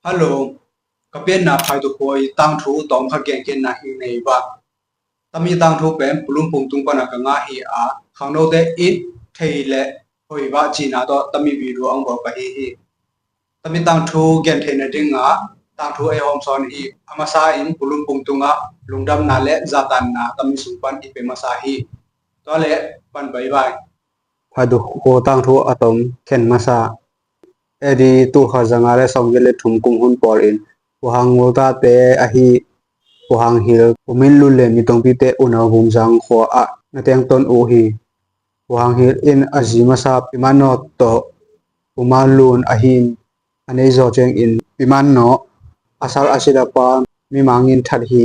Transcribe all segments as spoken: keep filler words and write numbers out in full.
Hallo, ka pianna Phaitukhuai tangthu tawmkhat genkhiatna hi nei va. Tami tangthu pen Pu Lun Pum tung pana ka ngah hi a, khangnote in thei le hoih va cihna tawh tami video ang bawl ka hi hi. Tami tangthu gen theihna dingah tangthu ei hawm sawn hi. A masa in Pu Lun Pum tungah lungdamna le zahtakna tami sung pan i pe masa hi. Tua le pan bye bye. Phaitukhuai tangthu a tom khen masa. A D tul khat za nga le sawmgiat le thum kum hun pawl in Pu Hang Ngul tate ahi Pu Hang Hil, Pu Min Lun le Ni Tongpi te unau Bumzang khua ah na tengton uh hi. Pu Hang Hil in a zi masa Pi Man Naw tawh Pu Man Lun ahi in, a nei zaw ciangin Pi Man Naw a sal a sila pa mimang in that hi.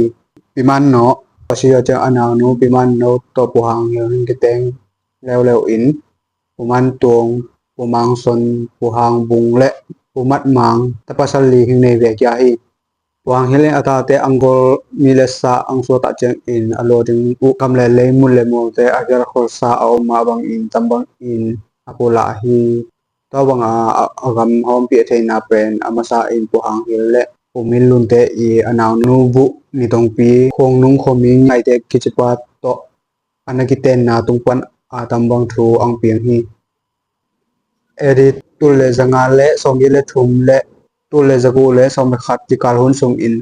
Pi Man Naw a si zaw ciang a naunu Pi Man Naw tawh Pu Hang Hil hing kiteng leuleu in Pu Man Tuang, Pu Mang Son, Pu Hang Bung le Pu Mat Mang ta pasal li hing nei ve kia hi. Pu Hang Hil in a tate ang gol mi le sa ang suah tak ciangin a lawh ding uh gam le lei, mun le mualte a gelkhol sa a om mah bangin tam bangin a pulak hi. Tua banga a, a gam hawmpih a theihna pen a masa in Pu Hang Hil le Pu Min Lun te i a naunu buh Ni Tongpi, Khuangnung khuami Ngaihte kici pa tawh a na kitenna tung pan a tam bang thu ang piang hi. A D tul le za nga le sawmgiat le thum le tul le za guk le sawm le khat tikal hun sungin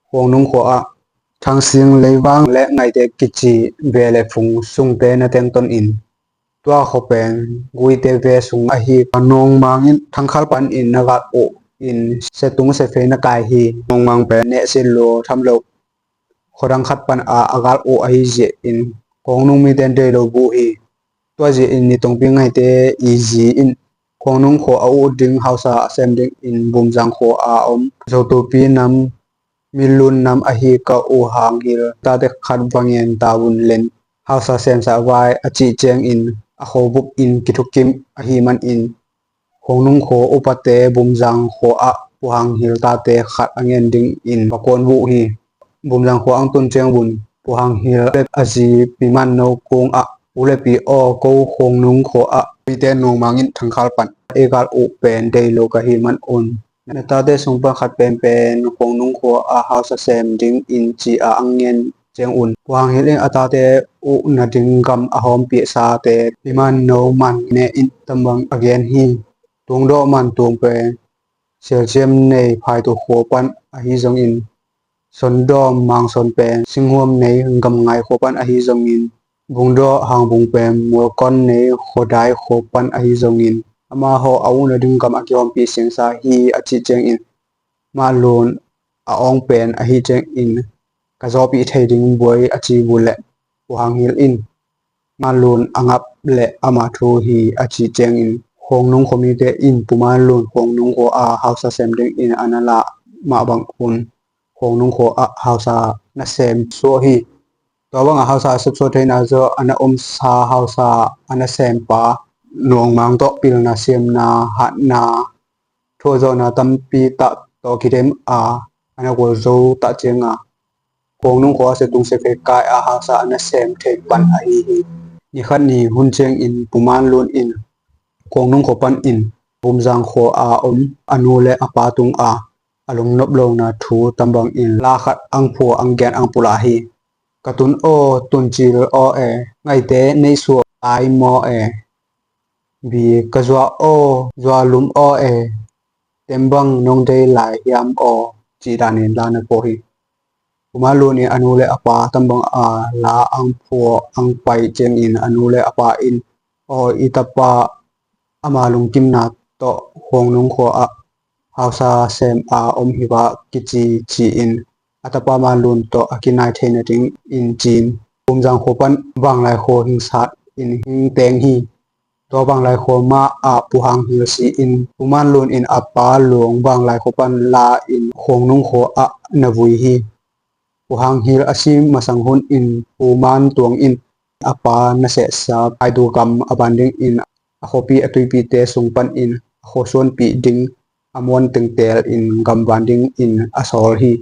Khuangnung khua ah Thang Sing Leivang le Ngaihte kici ve le phung sungte na tengton in, tua khua pen Guite ve sung ahi a, Nuang Mang in Thangkhal pan in na gal uh in, sia tung sia fei na kai hi. Nuang Mang pen neh sia lua tham lo khuadang khat pan a a gal uh ahi zia in Khuangnung mite in dei lo buh hi. Tua zia in Ni Tongpi Ngaihte i zi in Khuangnung khua a uh ding hausa a sem dingin Bumzang khua a om Zotupi nam, Min Lun nam ahi ka u Hang Hil tate khat va ngen ta un len, hausa semsa vai a cih ciangin a khuabup in kithukim ahih manin Khuangnung khua upate Bumzang khua ah Pu Hang Hil tate khat a ngen dingin va kuan buh hi. Bumzang khua ang tun ciang un Pu Hang Hil le a zi Pi Man Naw kung ah, U le Pi aw, ko Khuangnung khua ah mite Nuang Mang in Thangkhal pan ei gal uh pen dei lo ka hih man un, na tate sung pan khat penpen Khuangnung khua ah hausa sem dingin ci a ang ngen ciang un Pu Hang Hil in a tate uh nading gam a hawmpih sate Pi Man Naw Man ne in tam bang a gen hi. Tuang Daw Man Tuang pen Sialciam nei Phaitukhuai pan ahi zongin, Son Daw Mang Son pen Singhuam nei Gamngai khua pan ahi zongin, Bung Daw Hang Bung pen Mualkon nei Khuadai khua pan ahi zongin, amaho a uh nading gam a kihawmpih siangsa hi a cih ciangin, Mah Lun a awng pen ahi ciangin ka zawhpih thei ding buai a ci bu leh Pu Hang Hil in, Mah Lun a ngap le ama thu hi a cih ciangin Khuangnung khuamite in Pu Mah Lun Khuangnung khua a hausa sem dingin a na lah mah bang un Khuangnung khua ah hausa na sem suah hi. Tua bangah hausa a sepsuah theihna zawh a na omsa hausa a na sempa Nuang Mang tawh pilna, siamna, hatna, thuahzawhna tampi tah tawh kidem a, a na gualzo tah cianga Khuangnung khua a sia tung sia fei kai a hausa a na sem thei pan ahi hi. Ni khat ni hun ciangin Pu Man Lun in Khuangnung khua panin Bumzang khua a om a nu le a pa tungah a lungnop lona thu tam bangin la khat ang phua ang gen ang pulak hi. Ka tun aw, tun cil aw e, Ngaihte nei suah ai maw e, bi ka zuah aw, zuah lum aw e, tem bang nong dei lai hiam aw, cih danin la na pua hi. Pu Mah Lun in a nu le a pa tam bang a la ang phua ang pai ciangin a nu le a pa in, aw, i tapa ama lungkimna tawh Khuangnung khua ah hausa sem a om hi va kici ci-in a tapa Mah Lun tawh a kinai theihna dingin ci-in Bumzang khua pan Vanglai khua hing sat in hing teng hi. Tua Vanglai khua mah ah Pu Hang Hil si-in Pu Mah Lun in a pa luang Vanglai khua pan la in Khuangnung khua ah na vui hi. Pu Hang Hil a si masang hun in Pu Man Tuang in a pa na sehsa Phaitu gam a ban dingin a khuapi a tuipite sung panin a khua suanpih ding a muan tengtel in gam van dingin a sawl hi.